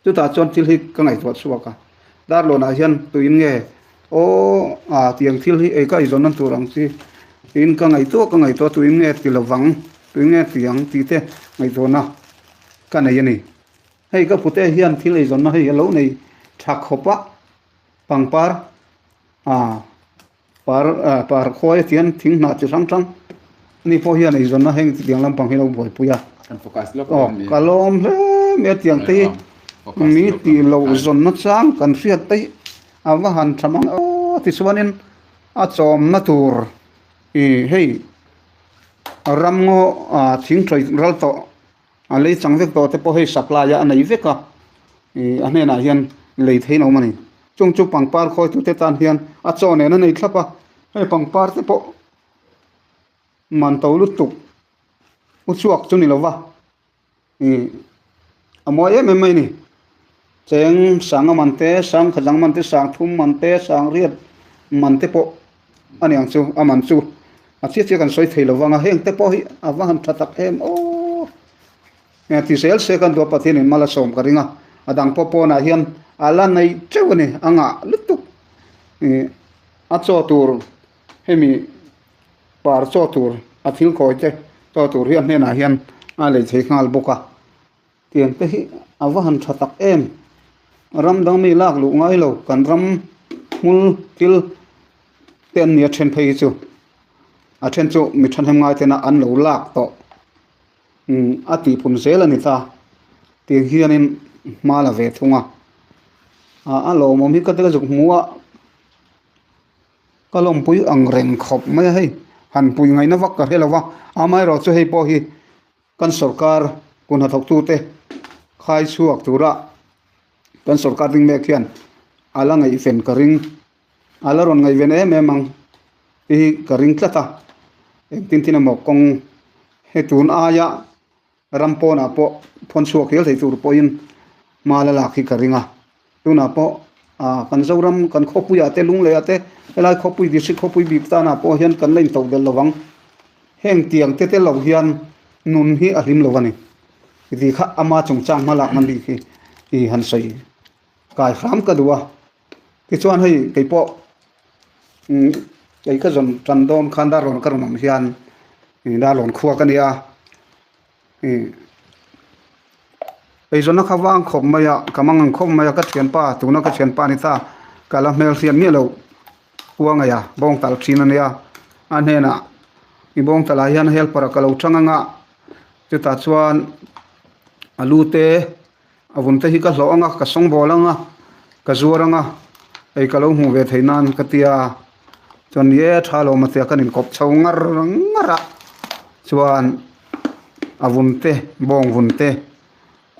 Chutah chuan thil hi ka ngaihtuah chhuak a, Darlawnah hian tuin nge aw a tiang thil hi ei ka eizawn nan tur ang chi tiin ka ngaihtuah ka ngaihtuah tuin nge ti lovang tuin nge ti ang tih te ngaihtuahna ka nei a ni. Hei ka pute hian thil eizawnna hei a lo nei tha khawp a, pangpar a par par khawi a tian thing hnah chi hrang hrang ani pawh hian eizawnna heng tiang lampang hi a lo buaipui a aw ka lawm hle mai a tiang te hi mi tih loh zawnna chang kan hriat te hi a va han tha mang aw tichuanin a chawmna tur ih hei ramngaw ah thing tawih ral tawh a lei chang vek tawh te pawh hei supply a nei vek a ih a hnenah hian lei theih a awm a ni chung chu pangpar khawi tute tan hian a chaw nen a nei thlap a hei pangpar te pawh man to lutuk u chhuak chu ni lova ih a mawi em em mai a ni cheng sanga man te sang khat dang man te sang thum man te sang riat man te pawh a ni ang chu a man chu a chiah chiah kan sawi thei lo vang a heng te pawh hi a va han tha tak em aw eng ti zel se kan duah Pathian in mal a sawm ka ring a a dang pawh pawnah hian a la nei teuh a ni a ngah lutuk ih a chaw tur hemi par chaw tur a thil kawi te chaw tur hi a hnenah hian a lei thei nghal bawk a. Tiang te hi a va han tha tak em? Ram dang mi lak luh ngai lo, kan ram hmul thil te an nia then phei hi chu a then chu mi thahnem ngai tena an lo lak tawh umm a tih phun zel a ni ta. Tiang hianin hma la ve thung a, a lawmawm hi ka te ka zuk hmu a. Ka lawmpui ang reng khawp mai a hei, han pui ngaihna vak ka hre lo va, amaherawh chu hei pawh hi Kan sorkar kun hnathawktute khai chhuak tura kan sorkar ding mek hian a la ngaihven ka ring, a la rawn ngaihven em em ang tih hi ka ring tlat a. Engtin tin emaw kawng he tun aia ram pawnah pawh thawn chhuak hial thei tur pawhin hma la lak hi ka ring a. Tunah pawh ah kan Zoram kan khawpuiah te Lungleiah te helai khawpui district khawpui bik tanah pawh hian kan la intoh belh lovang. Heng tiang te tel lo hian nun hi a hlim lo a ni. Ti kha ama chungchang hma lakna bik hi i han sawi kai hram ka duh a. Tichuan hei keipawh umm kei ka zawn tan dawn khan Darlawn ka rawn awm hian Darlawn khua ka nia. Eizawnna kha vang khawp mai a, ka mang ang khawp mai a, ka thianpa tuna ka thianpa ni ta ka la hmel hriat miah loh uangai a, bawng tal thin a nia, a hnenah i bawng talah hian helper ah ka lo chang anga chutah chuan a lu te a vun te hi ka hlawh anga ka sawngbawl anga ka zuar anga hei ka lo hmuh ve theih nan ka tia chuan ni e tha lo matia kan inkawp chho ngar ngar a chuan a vun te bawng vun te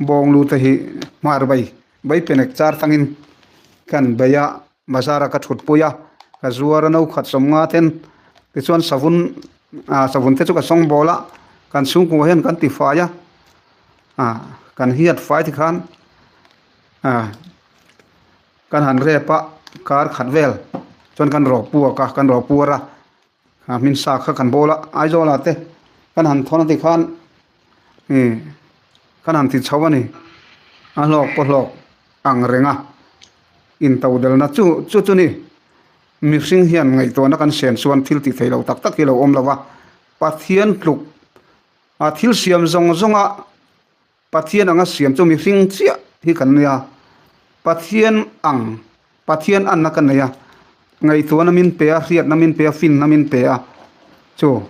bawng lu te hi hmar bai bai penek char tangin kan bei a bazar a ka thut pui a ka zuar a no khat sawm nga ten tichuan savun ah savun te chu ka sawngbawl a kan chhungkua hian kan ti fai a ah kan hiat fai tikhan ah kan han rep a kar khat vel chuan kan rawh puak a kan rawh puar a ah hmin sa kha kan bawl a Aizawl ah te kan han thawn a tikhan ih kan han ti chho a ni a hlawk pawh hlawk ang reng a intodelna chu chu chu ni mihring hian ngaihtuahna kan sen chuan thil tih theih loh tak tak hi a lo awm lo va Pathian tluk a thil siam zawng zawng a Pathian anga siam chu mihring chiah hi kan nia, Pathian ang, Pathian anna ka nei a, ngaihtuahna min pe a, hriatna min pe a, finna min pe a, chu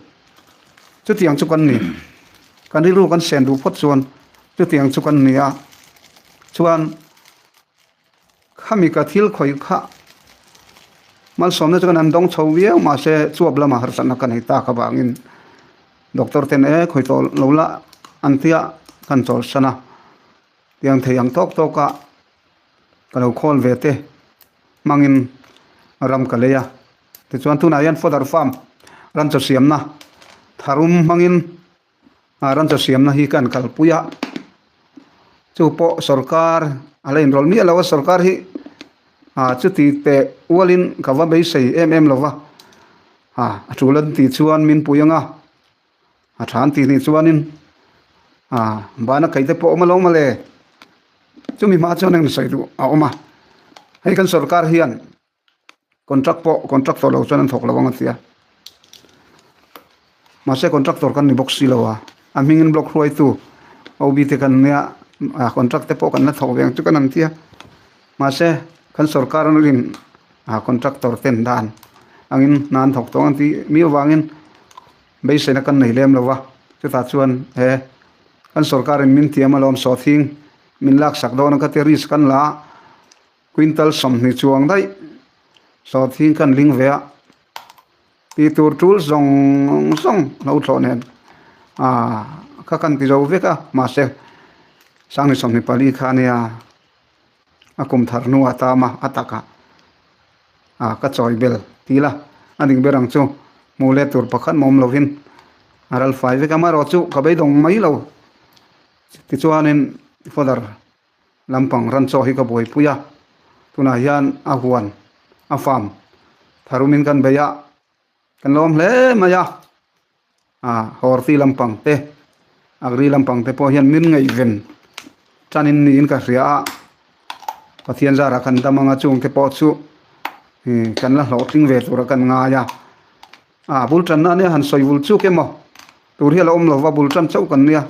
chutiang chu kan ni. Kan rilru kan sen duh phawt chuan chutiang chu kan ni a. Chuan khami ka thil khawih kha malsawmna chu kan han dawng chho viau mahse chuap lamah harsatna ka nei tak avangin doctor ten e khawi tawh lo la an tia kan chawlhsan a. Tiang thei ang tawk tawk a ka lo khawl ve te hmangin ram ka lei a. Tichuan tunah hian fodder farm ran chaw siamna tharum hmangin ran chaw siamna hi kan kalpui a. Chu pawh sorkar a la inrawlh miah lo a, sorkar hi chuti teh ualin ka va beisei em em lo va, a tul an tih chuan min pui ang a. A tha an tih nih chuanin ah bana kaih te pawh a awm alawm mawle chumi hma chuan eng sawi duh a awm a hei kan sorkar hian contract pawh contractor lo chuan an thawk lo ang a ti a mahse contractor kan ni bawk si lo a a hmingin block hruaitu OB te kan nia ah contract te pawh kan la thawk ve ang chu kan an ti a mahse kan sorkar in ah contractor ten dan angin hna an thawk tawh ang tih mi avangin. Beiseina kan nei lem lo va, chutah chuan he kan sorkarin min tiam alawm sawhthing min laksak dawn a ka ti risk kan la a, quintal 20 chuang daih sawhthing kan ling ve a, tih tur tul zawng zawng lo thlawh nen ah kha kan ti zo vek a, mahse sangni 24 kha ania a kum thar hnuah tam a, a takah ah ka chawi bel ti ila a dik ber ang chu hmuh let tur pakhat mawm lovin a ral fai vek a amaherawh chu ka beidawng mai lo tichuanin fodder lampang ran chaw hi ka buaipui a tunah hian a huan a farm tharumin kan bei a kan lawm hle mai a. A horti lampang te agri lampang te pawh hian min ngaihven tanin niin ka hria a Pathian zarah kan dam anga chung te pawh chu ih kan la hlawhtling ve tura kan ngai a a bul tanna ania han sawi vul chuk emaw tur hi a la awm lova bul tan chauh kan nia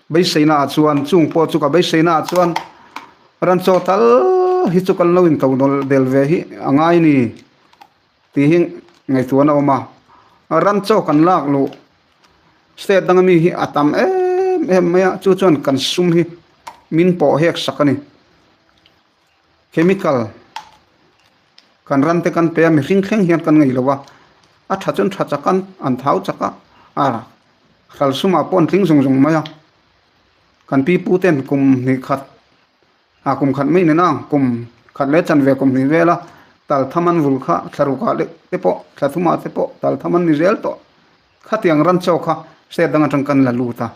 beiseina ah chuan chung pawh chu ka beiseina ah chuan ran chaw tal hi chu kan lo in to del ve hi a ngai ni. Tih hi ngaihtuahna a awm a, ram chaw kan lak luh state danga mi hi a tam em em mai a, chu chuan kan sum hi min pawh hek sak a ni. Chemical kan ram te kan pe a, mihring thleng hian kan ngei lo a, a tha chuan tha chak a, an thau chak a, a hral sumah pawh an tling zung zung mai a, kan pi pu ten kum hnih khat A kum khat mai nena kum khat leh chanve kum hnih vela tal tham an vul kha thla rukah leh te pawh thla thumah te pawh tal tham an ni zel tawh. Khatiang ran chaw kha state dang atang kan la lut a.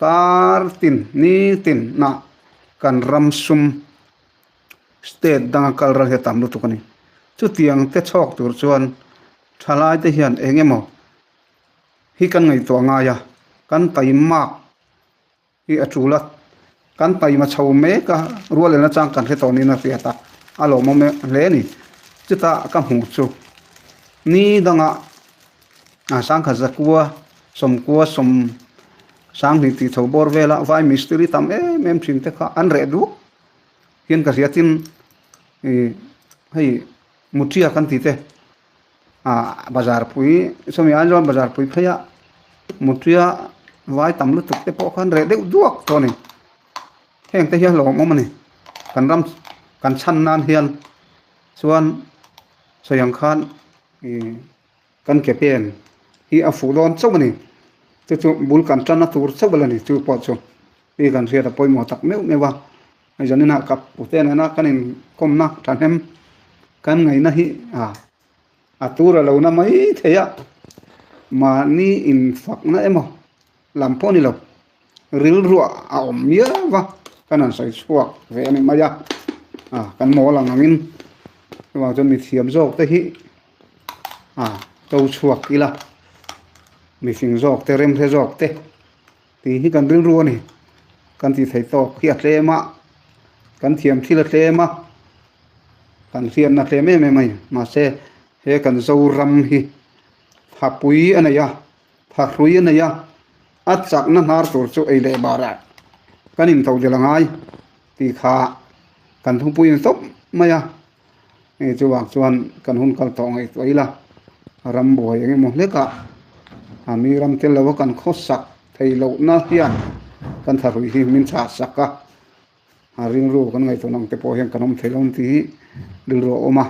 Tar tin ni tin na kan ram sum state danga kal ral hi a tam lutuk a ni. Chutiang te chhawk tur chuan thalai te hian eng emaw hi kan ngaihtuah ngai a, kan taimak Hi a tul a, kan taima chho mek a, rualelna chang kan hre tawh niin a hriat a, a lawmawm hle a ni. Chutah ka hmuh chu ni dangah a sangkhat zakua sawmkua sawm sanghnih tih chho bawr vela vai mistiri tam em em thin te kha an reh duak hian ka hria tin ih hei mutia kan tih te ah bazar pui sawmi Aizawl bazar pui phei a mutia vai tam lutuk te pawh khan reh deuh duak tawh a ni heng te hian hlawm awm a ni kan ram kan chhan nan hian chuan sawi ang khan ih kan ke pen hi a fuh dawn chauh a ni chu chu bul kan tan na tur chauh a la ni chu pawh chu hi kan hriat a pawimawh tak meuh meuh a. Zaninah ka pute nena kan inkawmna thahnem kan ngaihna hi a tur a lo na mai thei a, mahni infakna emaw lam pawh a ni lo, rilruah a awm miau va, kan han sawi chhuak ve a ni mai a, kan mawl ang angin chuvang chuan mithiam zawk te hi to chhuak ila, mifing zawk te remhre zawk te. Tih hi kan rilru a ni. Kan tih theih tawk hi a tlem a, kan thiam thil a tlem a, kan hriatna a tlem em em a ni. Mahse, he kan Zoram hi thapui a nei a, thahrui a nei a, a chakna hnar tur chu ei leh barah kan intodelh a ngai tih kha kan thupui in tawp mai a. Hei chuvang chuan kan hun kal tawh ngaihtuah ila, ram buai eng emaw hlekah a mi ram tel lova kan khawsak. thei lohna hian kan thahrui hi min chah sak a, a rilru kan ngaihtuah ang te pawh hian kan awm thei lo ang tih hi rilru a awm a,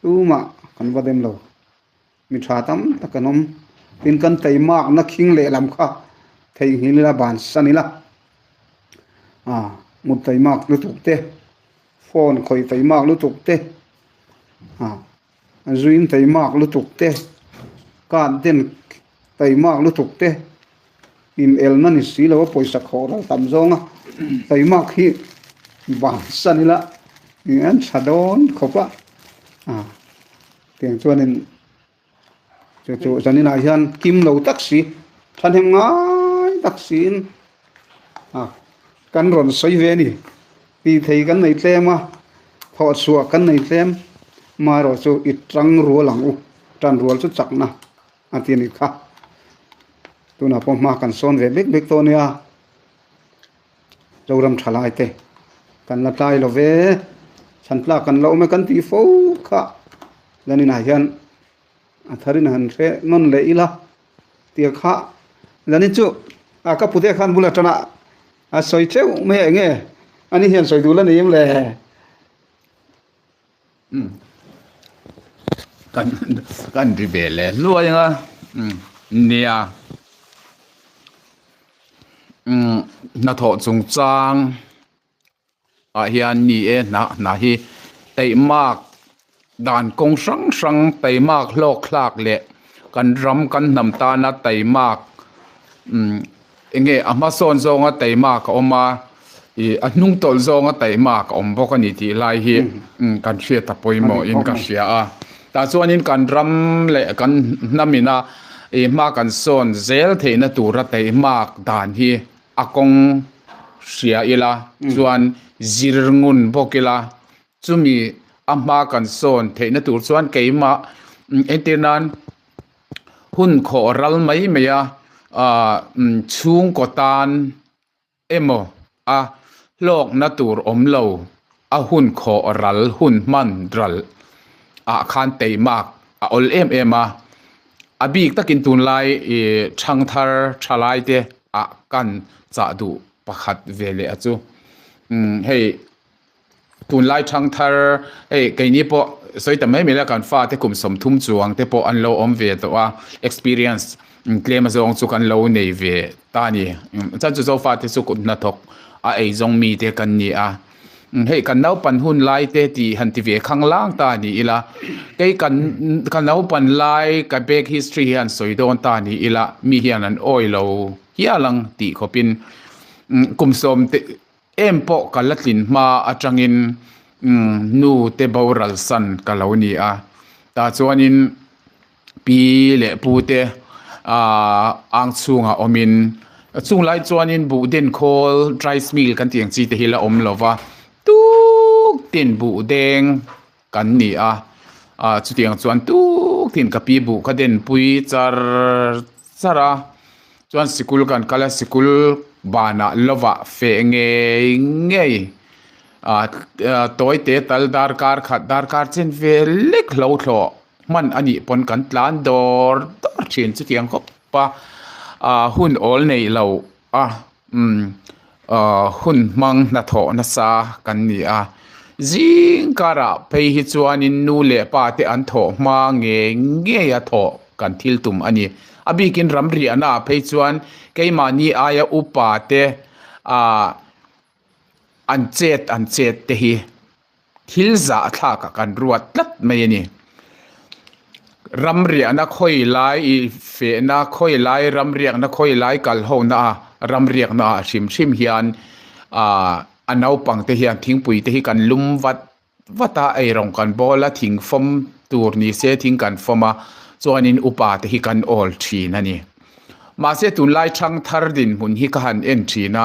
tumah kan va dem lo. Mi tha tam tak an awm. Tin kan teimakna khing lehlam kha theihnghilh ila bansan ila ah mut teimak lutuk te phone khawih teimak lutuk te ah zuin teimak lutuk te card den teimak lutuk te in elna ni si lo a pawisa khawh ral tam zawnga teimak hi bansan ila an tha dawn khawp a ah. Tiang chuanin chu chu zaninah hian kim lo tak si, thahnem ngai tak siin a kan rawn sawi ve a ni. Tih thei kan nei tlem a, thawh chhuah kan nei tlem, amaherawh chu i tang rual ang u, tan rual chu chakna a ti a ni kha. Tunah pawh hma kan sawn ve bek bek tawh a nia. Zoram tha lai te kan la tlai lo ve, chhan tlak kan la awm e kan tih fo kha Laninah hian a tharin han hre nawn leh ila tia kha Lanin chu a ka pute khan bula tana a sawi theuh mai a enge ani hian sawi duh la nei em le. Kan kan ri ve leh hluai ang a nia hnathawh chungchang ah hian ni e hna hna hi taihmak dan kawng hrang hrang taihmak hlawk thlak leh kan ram kan hnam tana taihmak Enge a hmasawn zawnga taimak a awm a, ih a hnung tawlh zawnga taimak a awm bawk a ni tih lai hi kan hriat a pawimawhin ka hria a. Tah chuanin kan ram leh kan hnamina ih hma kan sawn zel theihna tura taimak dan hi a kawng hria ila chuan zir ngun bawk ila chumi a hma kan sawn theihna tur chuan keimah entir nan Hun khawh ral mai mai a, ah chhungkaw tan emaw a hlawkna tur awm lo a hun khawh ral hun hman ral ah khan teimak a awl em em a, a bik takin tunlai ih thangthar thalai te ah kan chah duh pakhat ve leh a chu hei. Tunlai thangthar hei keini pawh sawi ta mai mai la kan fate kum 30 chuang te pawh an lo awm ve tawh a experience tlem azawng chu kan lo nei ve ta a ni chuan chu zofate chu kut hnathawk a eizawng mite kan ni a hei kan naupan hun lai te tih han ti ve khang lang ta a ni ila kei kan ka naupan lai ka back history hi han sawi dawn ta a ni ila mi hian an awi lo hial ang tih khawpin kum sawm te Em pawh ka la tlin hma atangin nu te boral san ka lo ni a, tah chuanin pi leh pu te ang chhungah awmin chung lai chuanin buh den khawl rice mill kan tih ang chi te hi la awm lo va, tuk tin buh deng kan ni a, chutiang chuan tuk tin ka pi buh ka den pui char char a. Chuan sikul kan kal a, sikul banah lovah feh ngei ngei ah tawi te tal darkar khat darkar chen ve lek hlo thlawh hman a nih pawn kan tlan dawr dawr thin chutiang khawp a ah hun awl neih loh a umm ah hun hmang hnathawh nasa kan ni a zing karah phei hi chuanin nu leh pa te an thawh hma ngei ngei a thawh kan thil tum a ni. A bikin ram riahna ah phei chuan keimahni aia upa te ah an chet an chet te hi thil zahthlak ah kan ruat tlat mai a ni. Ram riahna khawi lai ih fehna khawi lai ram riakna khawi lai kal ho na a ram riakna ah hrim hrim hian ah a naupang te hian thingpui te hi kan lum vat vat a, eirawng kan bawl a, thing fawm tur ni se thing kan fawm a, chuanin upa te hi kan awl thin a ni. Mahse tunlai thangthar dinhmun hi ka han en thin a,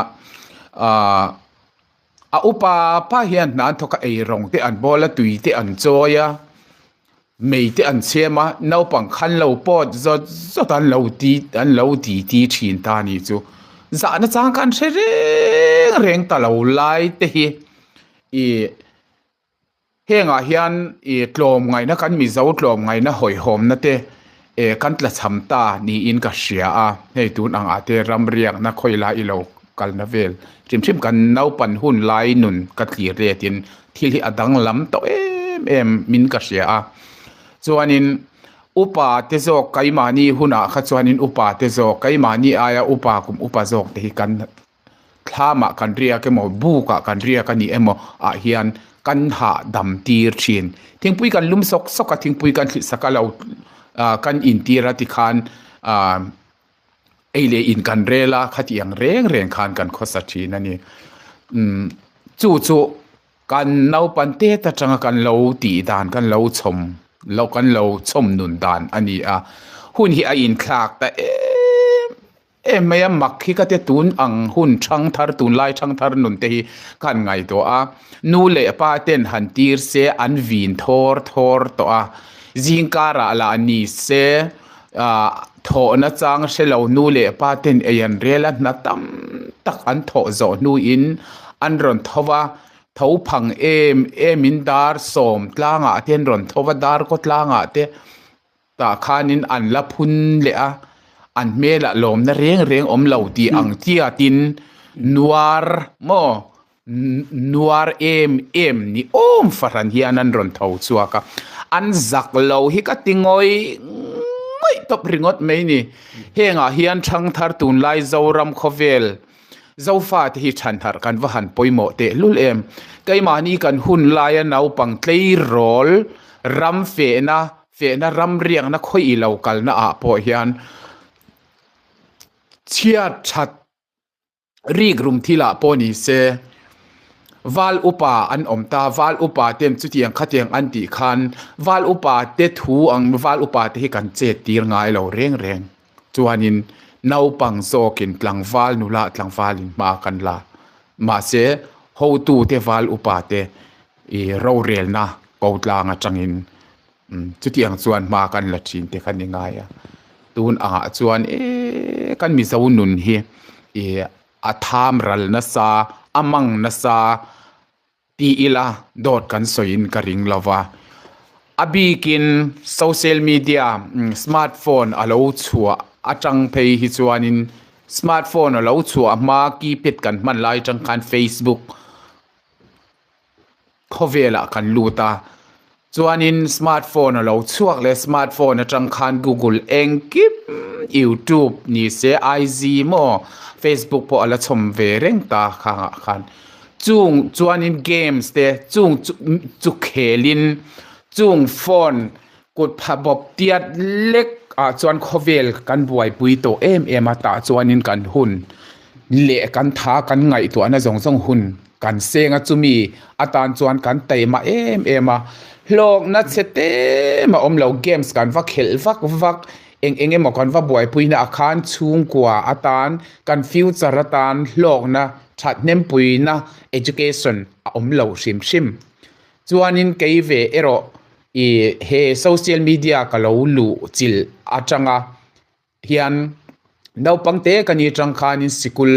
aah a upa pa hian hna an thawk a, eirawng te an bawl a, tui te an chawi a, mei te an chhem a, naupang khan lo pawt zawt zawt an lo ti an lo ti ti thin ta a nih chu. Zahna chang khan hre reng reng ta lo lai te hi Ih hengah hian ih tlawm ngaihna kan Mizo tlawm ngaihna hawihhawmna te Kan tlachham ta niin ka hria a, hei tun angah te ram riakna khawi lai i lo kalna vel hrim hrim kan naupan hun lai nun ka thlir letin thil hi a danglam tawh em em min ka hria a. Chuanin upa te zawk keimahni hunah kha chuanin upa te zawk keimahni aia upa kum upa zawk te hi kan thlamah kan riak emaw bukah kan riak a ni emaw ah hian kan hahdam tir thin. Thingpui kan lum sawk sawk a, thingpui kan thlit sak a lo ah kan intir a tikhan ah ei leh in kan rel a, khatiang reng reng khan kan khawsa thin a ni. Umm chu chu kan naupan tet atanga kan lo tih dan kan lo chhawm lo kan lo chhawm nun dan a ni a, hun hi a inthlak ta em Em mai a, mak hi ka tia tun ang hun thang thar tunlai thang thar nun te hi ka han ngaihtuah a, nu leh pa ten han tir se an vin thawr thawr tawh a, zingkarah lah ni se ah thawhna chang hre lo nu leh pa ten ei an rel a, hna tam tak an thawh zawh hnuin an rawn tho va, tho phang em em in dar sawm tlangah te an rawn tho va, dar kaw tlangah te. Tah khanin an la phun leh a, an hmelah lawmna reng reng awm lo tih ang chiatin nuar maw nuar em em ni awm fahran hian an rawn tho chhuak a, an zak lo hi ka ti ngawih ngawih tawp ringawt mai ni. Hengah hian thangthar tunlai Zoram khawvel Zofate hi chhanharh kan va han pawimawh tehlul em. Keimahni kan hun laia naupang tleirawl ram fehna, fehna ram riakna khawi lo kalna ah pawh hian chhiat that rik rum thil ah pawh ni se Val upa an awm ta, val upa ten chutiang khatiang an tih khan val upa te thu ang val upa te hi kan chet tir ngai lo reng reng. Chuanin naupang zawkin tlangval nula tlangvalin hma kan la. Mahse hotute val upa te i rorelna ko tlang atangin chutiang chuan hma kan la thin te kha ni ngai a. Tun angah chuan eee kan Mizo nun hi i a tham ral nasa, a mang nasa ti ila dawt kan sawiin ka ring lo va. A bikin social media smartphone a lo chhuah atang phei hi chuanin smartphone a lo chhuah hma keypad kan hman lai atang khan facebook khawvelah kan lut a chuanin smartphone a lo chhuak leh smartphone atang khan google engkim youtube ni se IG maw facebook pawh a la chhawm ve reng ta khangah khan chung chuanin games te chung chu khelin chung phone kut pha bawp tiat lek ah chuan khawvel kan buaipui tawh em em a tah chuanin kan hun leh kan tha kan ngaihtuahna zawng zawng hun kan seng a chumi atan chuan kan taima em em a hlawkna chhe te mah awm lo games kan va khelh vak vak eng eng emaw kan va buaipui na ah khan chhungkua atan kan future atan hlawkna thathnempuina education a awm lo hrim hrim chuanin kei ve erawh ih he social media ka lo luh chilh atanga hian naupang te ka ni atang khanin sikul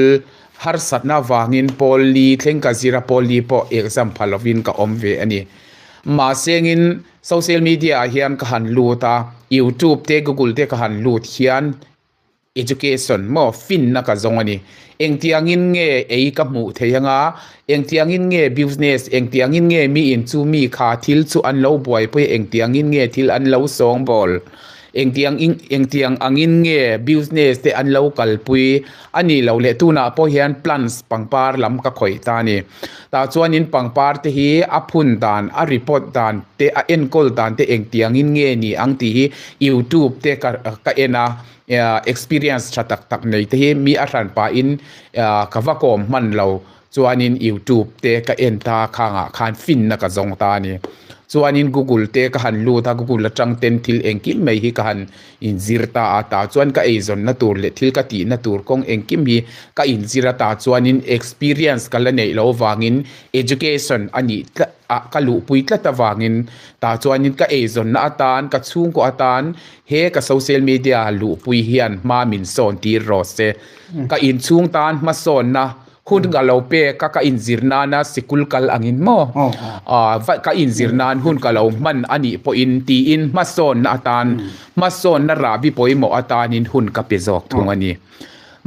harsatna avangin pawl li thleng ka zir a pawl li pawh exam pha lovin ka awm ve a ni mahse engin social media ah hian ka han lut a youtube te google te ka han lut hian education maw finna ka zawng a ni engtiangin nge ei ka hmuh theih anga engtiangin nge business engtiangin nge miin chu mi kha thil chu an lo buaipui engtiangin nge thil an lo sawngbawl Engtiang in engtiang angin nge business te an lo kalpui a nih loh leh tunah pawh hian plants pangpar lam ka khawih ta a ni. Tah chuanin pangpar te hi a phun dan a report dan te a enkawl dan te engtiangin nge ni ang tih hi youtube te ka ka en a experience tha tak tak nei te hi mi a hran pahin ka va kawm hman lo Chuanin youtube te ka en ta khangah khan finna ka zawng ta a ni. Chuanin google te ka han lut a, google atang ten thil engkim mai hi ka han inzir ta a, tah chuan ka eizawnna tur leh thil ka tihna tur kawng engkim hi ka inzir a, tah chuanin experience ka la neih loh avangin education a nih tlat a ka luhpui tlat avangin tah chuanin ka eizawnna atan ka chhungkaw atan he ka social media luhpui hian hma min sawn tir rawh se. Ka inchhung tan hmasawnna. Hun ka lo pek a, ka inzir nana sikul kal angin maw? Ka inzir nan hun ka lo hman a nih pawhin tiin hmasawnna atan, hmasawnna rahbi pawimawh atanin hun ka pe zawk thung a ni.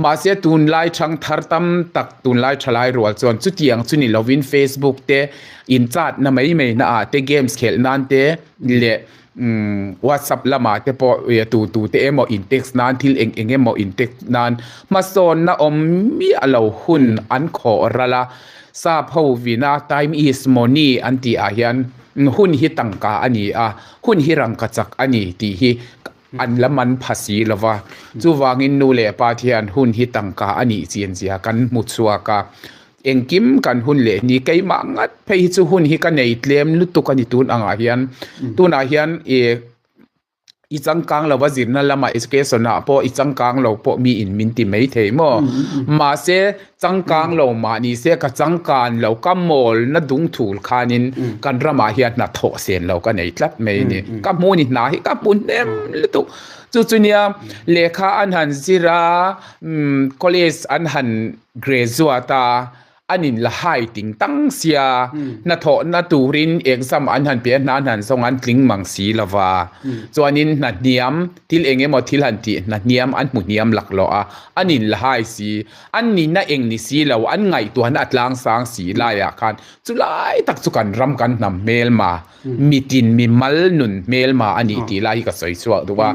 Mahse tunlai thang thar tam tak, tunlai thalai rual chuan chutiang chu ni lovin Facebook te inchatna mai mai naah te, games khelh nan te leh WhatsApp lamah te pawh tu tu te emaw in text nan thil eng eng emaw in text nan hmasawnna awm miah lo hun an khawh ral a, sap ho vina time is money an tih ah hian hun hi tangka a ni a, hun hi rangkachak a ni tih hi an la man pha si lo va, chuvangin nu leh pa te hian hun hi tangka a nih chian zia kan hmu chhuak a. Engkim kan hun leh ni keimah ngat phei hi chu hun hi ka nei tlem lutuk a ni tun angah hian. Tunah hian ih i changkang lo a zirna lamah education ah pawh i changkang lo pawh mi in min ti mai thei maw. Mahse changkang lo mah ni se ka changkan lo ka mawl na dung thul khanin kan ramah hian hna thawh sen lo ka nei tlat mai a ni. Ka hmu ni hna hi ka hmu hnem lutuk. Chu chu nia lehkha an han zir a college an han Graduate a an in la hai ting tang sia, hnathawhna turin exam an han pe a, hna an han zawng an tling mang si lo va. Chuanin hna hniam, thil eng emaw thil han tih hna hniam an hmu hniam laklawh a, an in la hai si, an nihna eng ni si lo, an ngaihtuahna a tlang sang si laiah khan chulai tak chu kan ram kan hnam hmelma, mitin mimal nun hmelma a nih tih lai hi ka sawi chhuak duh a.